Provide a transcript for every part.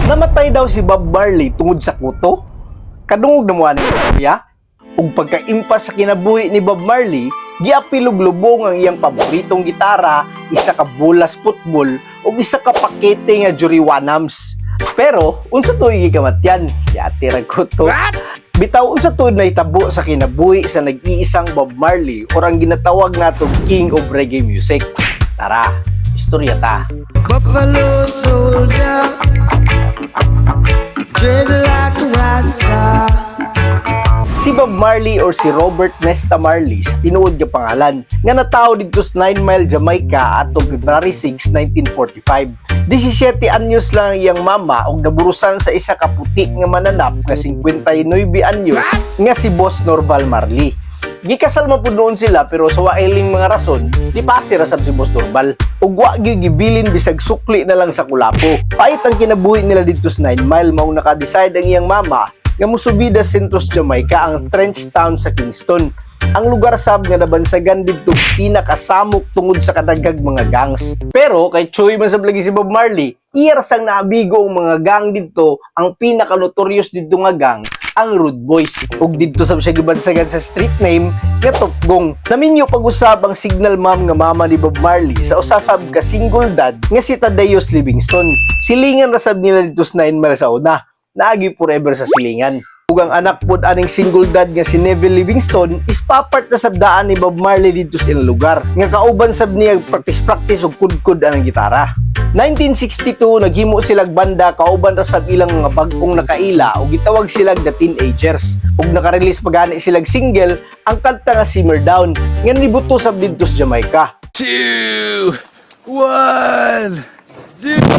Namatay daw si Bob Marley tungod sa kuto? Kadungog na mo aning istorya? Ug pagkaimpas sa kinabuhi ni Bob Marley, giapil og lubong ang iyang paboritong gitara, isa ka bolas football, ug isa ka pakete nga Juriwanams. Pero unsa tuig gikamatyan? Yati ra kuto. Bitaw, unsa tuod nahitabo sa kinabuhi sa nag-iisang Bob Marley or ang ginatawag natong King of Reggae Music? Tara, istorya ta. Buffalo soldier, dread like a rasta. Si Bob Marley or si Robert Nesta Marley sa tinuod nga pangalan nga natawo didto sa 9 Mile, Jamaica atong February 6, 1945. 17 anyos lang ang iyang mama ug naburusan sa isa ka puti nga mananap nga 59 anyos nga si Boss Norval Marley. Gikasal man pud noon sila, pero sa wailing mga rason, di pasi ra sab si Boss Norval. Ug wa gyud gibilin bisag sukli na lang sa kulapo. Pait ang kinabuhi nila didto sa 9 Mile, mao naka-decide ang iyang mama nga musubida sa sentro sa Jamaica, ang Trench Town sa Kingston. Ang lugar sab nga nabansagan didto pinakasamok tungod sa kadaghag mga gangs. Pero kay Choy man sab lagi si Bob Marley, iya ra sang naabigo ang mga gang didto, ang pinaka notorious didto nga gang, ang Rude Boys. Ug didto sab siya gibansagan sa street name nga Tuff Gong. Naminyo pag-usab ang signal mom nga mama ni Bob Marley sa usa sab ka single dad nga si Thaddeus Livingston. Silingan ra sab nila didto sa 9 Mile sa una. Naagi forever sa silingan. Ug ang anak pod aning single dad nga si Neville Livingston is papart na sab daan ni Bob Marley didto sa ilang lugar. Nga kauban sab niya practice-practice ug kudkod ang gitara. 1962, naghimo silag banda kauban ra sab ilang mga bag-ong nakaila ug gitawag silag The Teenagers. Ug naka-release pa gani silag single, ang kanta nga Simmer Down, nga nibuto sab didto sa Jamaica. Two, one, zero.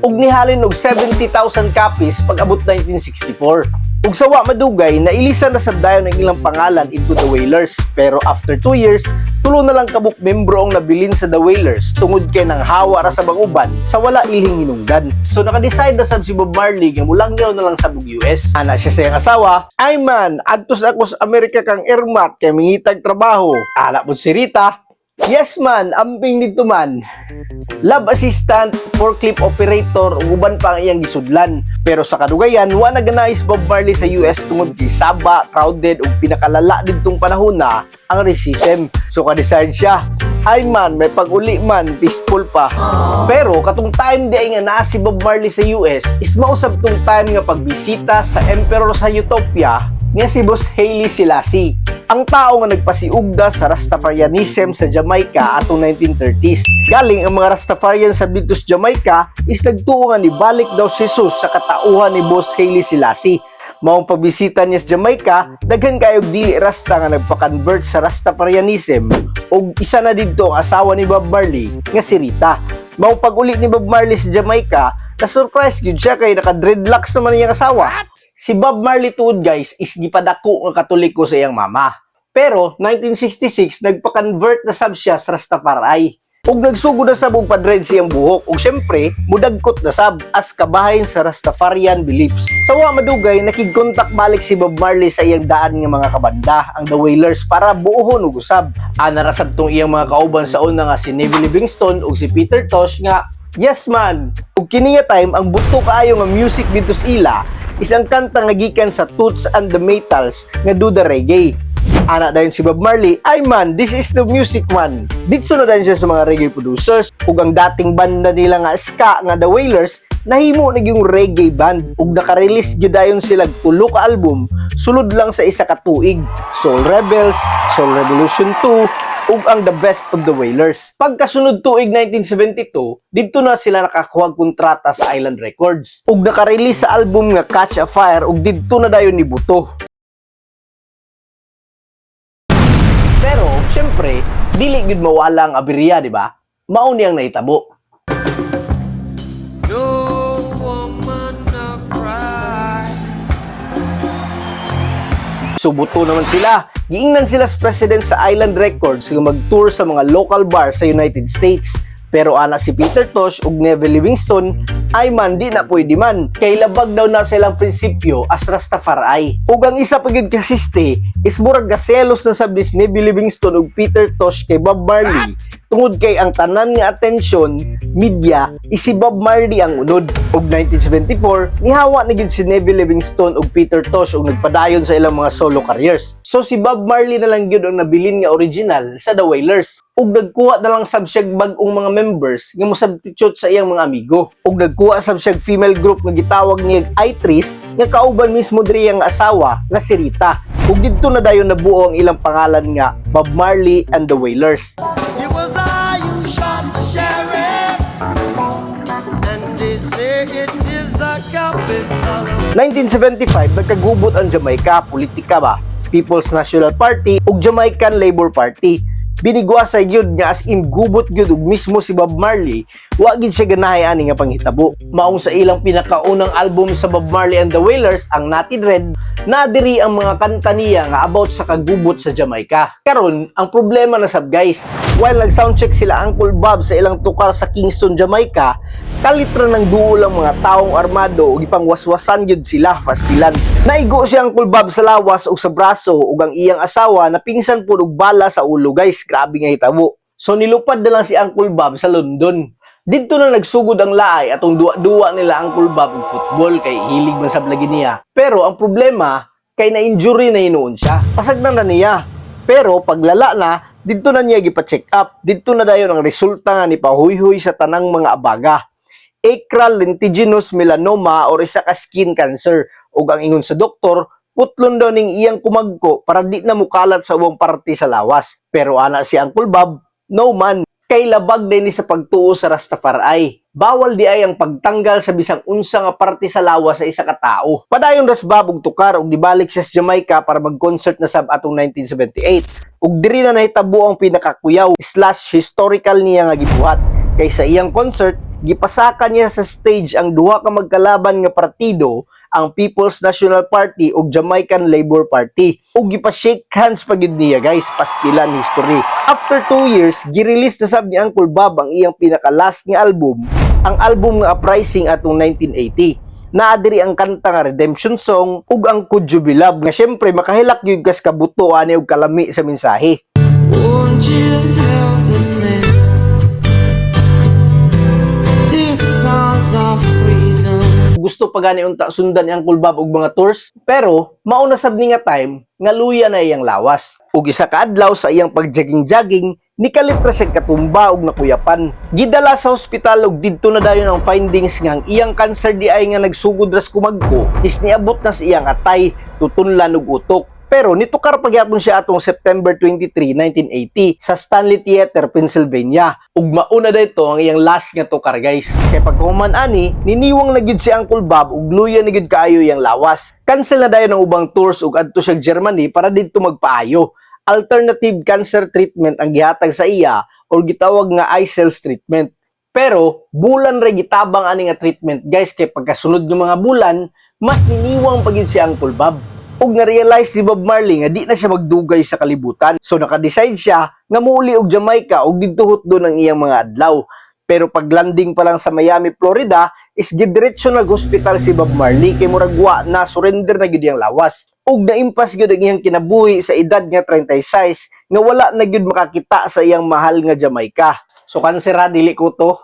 Ug nihalin og 70,000 copies pag-abot 1964. Ug sa wa madugay, nailisan na sab dayon ang ilang pangalan into The Wailers. Pero after 2 years, tulo na lang kabuk membro ang nabilin sa The Wailers tungod kay nang hawa ra sa uban sa wala ilhing hinungdan. So naka-decide na sab si Bob Marley nga mulangyaw na lang sa US. Ana siya sa iyang asawa, "Ay man, adto sa ako sa Amerika kang Ermat kay mingitag trabaho." Ana pud si Rita, "Yes man, amping dito man." Lab assistant, forklift operator, ug uban pa ang iyang gisudlan. Pero sa kadugayan, wa na ganais Bob Marley sa US tungod kay saba, crowded ug pinakalala didtong panahon na ang racism. So ka-decide siya, "Ay man, may pag-uli man, peaceful pa." Pero katong time di ay nga naa si Bob Marley sa US is mausab tong time nga pagbisita sa Emperor sa Utopia nga si Boss Haile Selassie, ang tao nga nagpasiugda sa Rastafarianism sa Jamaica atong 1930s. Galing ang mga Rastafarian sa didto sa Jamaica is nagtuo nga nibalik daw si Jesus sa katauhan ni Boss Haile Selassie. Maong pagbisita niya sa Jamaica, daghan kayog dili Rasta nga nagpa-convert sa Rastafarianism ug isa na didto ang asawa ni Bob Marley nga si Rita. Maong pag-uli ni Bob Marley sa Jamaica, na-surprise gyud siya kay naka-dreadlocks naman iyang asawa. Si Bob Marley tuod, guys, is gipadako nga Katoliko sa iyang mama. Pero 1966, nagpa-convert na sab siya sa Rastafari. Ug nagsugod na sab og pa-dread siyang buhok ug syempre mudagkot na sab as kabahin sa Rastafarian beliefs. Sa wa madugay, nakigkontak balik si Bob Marley sa iyang daan nga mga kabanda, ang The Wailers, para buohon og usab. Ana ra sab tong iyang mga kauban sa una nga si Neville Livingston ug si Peter Tosh nga, "Yes man." Ug kini nga time, ang buto kaayo nga music didto sa ila is ang kanta nga gikan sa Toots and the Maytals nga Do the Reggae. Ana dayon si Bob Marley, "Ay man, this is the music man." Didto na dayon siya sa mga reggae producers ug ang dating banda nila nga ska nga The Wailers nahimo na yung reggae band ug naka-release gyud dayon sila tulo ka album sulod lang sa isa ka tuig: Soul Rebels, Soul Revolution 2 ug ang The Best of the Wailers. Pagkasunod tuig 1972, didto na sila nakakuha kontrata sa Island Records ug naka-release sa album nga Catch a Fire ug didto na dayon ni buto. Pero, syempre, dili gyud mawala ang aberya, di ba? Mao niyang nahitabo. No woman no cry. So buto naman sila. Giingnan sila sa president sa Island Records nga mag-tour sa mga local bar sa United States. Pero ana si Peter Tosh ug Neville Livingston, "Ay man, di na pwede man. Kay labag daw na silang prinsipyo as Rastafari." Ug ang isa pa gyud kasiste is murag gaselos na sab ni Neville Livingston ug Peter Tosh kay Bob Marley. Tungod kay ang tanan nga atensyon, media, is si Bob Marley ang unod. Ug 1974, nihawa na gyud si Neville Livingston ug Peter Tosh ug nagpadayon sa ilang mga solo careers. So si Bob Marley na lang gyud ang nabilin nga original sa The Wailers. Ug nagkuha na lang sab siya bag-ong mga members nga mo-substitute sa iyang mga amigo. Ug nagkuha sab siya female group nga gitawag niya I-Threes, nga kauban mismo diri ang asawa nga si Rita. Ug didto na dayon nabuo ang ilang pangalan nga Bob Marley and the Wailers. It was I who shot the sheriff, and they say it is the capital. 1975, nagkagubot ang Jamaica, politika ba? People's National Party ug Jamaican Labor Party. Binigwasa gyud nga as in gubot gyud, ug mismo si Bob Marley, wa gyud siya ganahay ani nga panghitabo. Maong sa ilang pinakaunang album sa Bob Marley and the Wailers, ang Natty Dread, na diri ang mga kanta niya nga about sa kagubot sa Jamaica. Karon, ang problema na sab, guys, while nag-soundcheck sila Uncle Bob sa ilang tukar sa Kingston, Jamaica, kalit ra ng duol ang mga taong armado ug ipangwaswasan gyud sila, pastilan. Naigo si Uncle Bob sa lawas ug sa braso, ug ang iyang asawa napingsan pud og bala sa ulo, guys. Grabe nga hitabo. So nilupad na lang si Uncle Bob sa London. Didto na nagsugod ang laay atong duwa-duwa nila Uncle Bob og football kay hilig man sab lagi niya. Pero ang problema kay na-injury na hinuon siya. Pasagdan na niya. Pero paglala na, didto na niya gipa-check up. Didto na dayon ang resulta nga ni pahuyhoy sa tanang mga abaga. Acral lentiginous melanoma or isa ka skin cancer, ug ang ingon sa doktor, putlon daw ning iyang kumagko para di na mukalat sa ubang parte sa lawas. Pero ana si Uncle Bob, no man, kay labag din ni sa pagtuo sa Rastafari. Bawal di ay ang pagtanggal sa bisang unsa nga parte sa lawas sa isa ka tao. Padayon ras Bob og tukar ug dibalik siya sa Jamaica para mag-concert na sab atong 1978. Ug diri na nahitabo ang pinakakuyaw/historical niya nga gibuhat. Kay sa iyang concert, gipasaka niya sa stage ang duha ka magkalaban nga partido, ang People's National Party ug Jamaican Labor Party. Ug gipa-shake hands pa gyud niya, guys, pastilan history. After 2 years, gi-release na sab ni Uncle Bob ang iyang pinaka-last nga album, ang album nga Uprising atong 1980. Naa diri ang kanta nga Redemption Song ug ang Could You Be Loved, nga syempre makahilak gyud kas kabuto ani ug kalami sa mensahe. Won't you help to sing these songs of freedom? Gusto pa gani unta sundan ni Uncle Bob og mga tours, pero mauna sab ni nga time nga luya na iyang lawas. Ug isa ka adlaw sa iyang pagjogging-jogging, nikalit ra siya katumba ug nakuyapan. Gidala sa ospital ug didto na dayon ang findings nga ang iyang cancer di ay nga nagsugod ras kumagko is niabot na sa iyang atay, tutunlan ug utok. Pero nitukar pagyapon siya atong September 23, 1980 sa Stanley Theater, Pennsylvania. Ug mauna dito ang iyang last nga tukar, guys. Kay pagkahuman ani, niniwang na gyud si Uncle Bob ug luya na gyud kaayo iyang lawas. Cancel na dayon ang ubang tours ug adto siya Germany para didto magpaayo. Alternative cancer treatment ang gihatag sa iya or gitawag nga I-cells treatment. Pero bulan ra gitabang ani nga treatment, guys, kay pagkasunod ng mga bulan, mas niniwang pa gyud si Uncle Bob. Ug na-realize si Bob Marley nga di na siya magdugay sa kalibutan. So naka-decide siya nga muuli og Jamaica ug didto hutdon ang iyang mga adlaw. Pero paglanding pa lang sa Miami, Florida, is gidiretso nag hospital si Bob Marley kay murag wa na, surrender na gyud iyang lawas. Ug naimpas gyud ang iyang kinabuhi sa edad nga 36 nga wala na gyud makakita sa iyang mahal nga Jamaica. So cancer ha, dili ko to.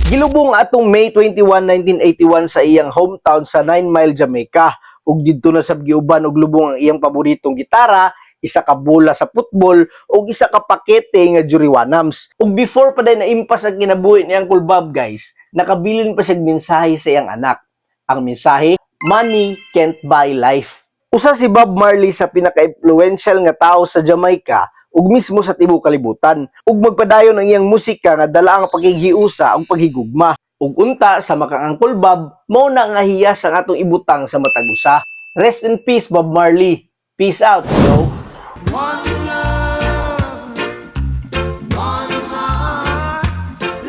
Gilubong atong May 21, 1981 sa iyang hometown sa Nine Mile, Jamaica. Ug didto na sab giuban og lubong ang iyang paboritong gitara, isa ka bola sa football ug isa ka pakete nga juriwanams. Ug before pa din naimpas ang kinabuhi ni Uncle Bob, guys, nakabilin pa siya mensahe sa iyang anak. Ang mensahe, "Money can't buy life." Usa si Bob Marley sa pinaka-influential nga tao sa Jamaica ug mismo sa tibuok kalibutan. Ug magpadayon ang iyang musika nga dala ang pakighiusa ug paghigugma. Ug unta sa makang Uncle Bob, mao na nga hiyas ang atong ibutang sa matag usa. Rest in peace, Bob Marley. Peace out, bro. One love, one heart.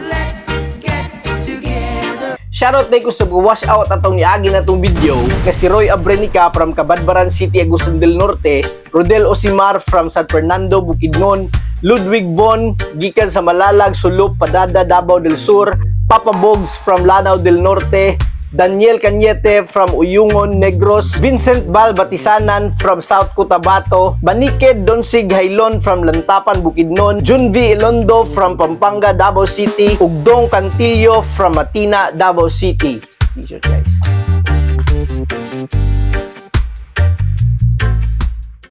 Let's get together. Shoutout day ko sa wash out atong niagi na tong video nga si Roy Abrenica from Cabadbaran City, Agusan del Norte, Rodel Osimar from San Fernando, Bukidnon, Ludwig Bon gikan sa Malalag, Sulop, Padada, Davao del Sur, Papa Bogs from Lanao del Norte, Daniel Cañete from Uyungon, Negros, Vincent Val Batisanan from South Cotabato, Baniked Donsig Hailon from Lantapan, Bukidnon, Junvi Elondo from Pampanga, Davao City, ug Dong Cantillo from Matina, Davao City. T-shirt, guys.